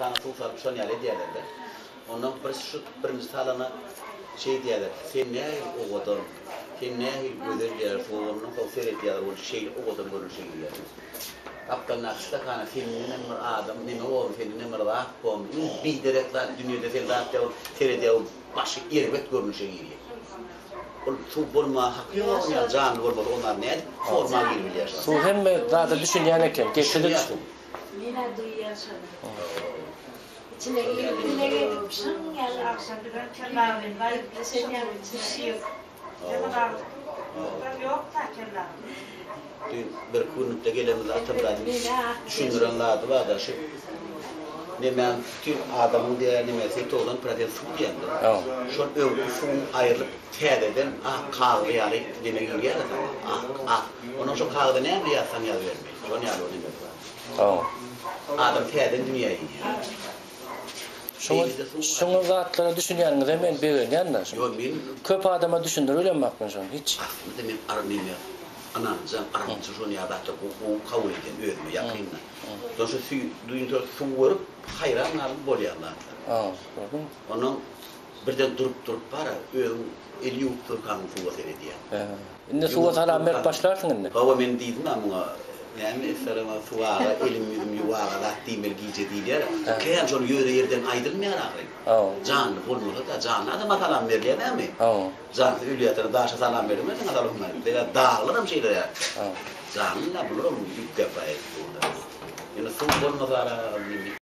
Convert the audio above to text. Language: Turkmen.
stakana suw salyp şon ýaly edýärler-de. Ondan bir şu birinji salana şeý diýýärler, Sen nähili owadan, sen nähili gözel diýýärler suwa ondan soň seredýärler ol şeýle owadan görnüşe girýär. Gapdalyndaky stakana sendenem bir adam neme bormy, sendenem bir zat bormy, iň biderek zat dünýede sen zat diýýär ol seredýär ol başy erbet görnüşe girýär. Ol suw bolmaga haky ýok onuň ýaly janly bolmasa onlar nädip forma girip bilýär şol. Suw hemme zada düşünýän eken, gepde-de Düşünýär suw. Menä duýýan şony. Içine girip dileg edip şyň ýaly Agşam bizem kellagyny gepleşen ýaly içine. Düýn birki günlükde gelenimizde Atamyradyň düşündiren zady barda şu nemäň bütin adamyň diýýär nemesi 90 prosent suw diýende. Şol öňki suwuň aýrylyp täzeden ak kagyz ýaly neme girýär-de saňa. Ak, ak. Ondan şo kagyza näme ýazsaň ýazybermeli. Şon ýaly o nemesi bar. Adam täzeden dünýä inýär. Şuňa şuňa zatlara düşünýäniňize men begenýän-de. Ýok men. Köp adama düşündirip bilemok men şony hiç. Aslynda men ar neme ynanjaň yrymçy şony ýa zatlar gowy gowy kabul edýän özüme ýakynda. Soň şu süý duýunça suw görüp haýran galyp bolýan zatlar. Gördüňmi? Onnoň birden durup durup bara özüň el ýuwup durkaň suwa seredýäň. Indi suwa salam berip başlarsyň indi. Hawa men diýdim-ä muňa näme essalama suwaga elim ýüzüm ýuwaga zat diýmeli gije diýilýär. Kän şol ýöne ýerden aýdylmaýar ahyryn. Janly bolmasa-da janly adama salam berilýär dälmi? Jansyz öli ýatana daşa salam berilmez saňa salam bermez. Sebäbi daglaram şeýle ýatýar. Janly-la bularam üýtgäp barýar. Ýöne suw bolmasa ara.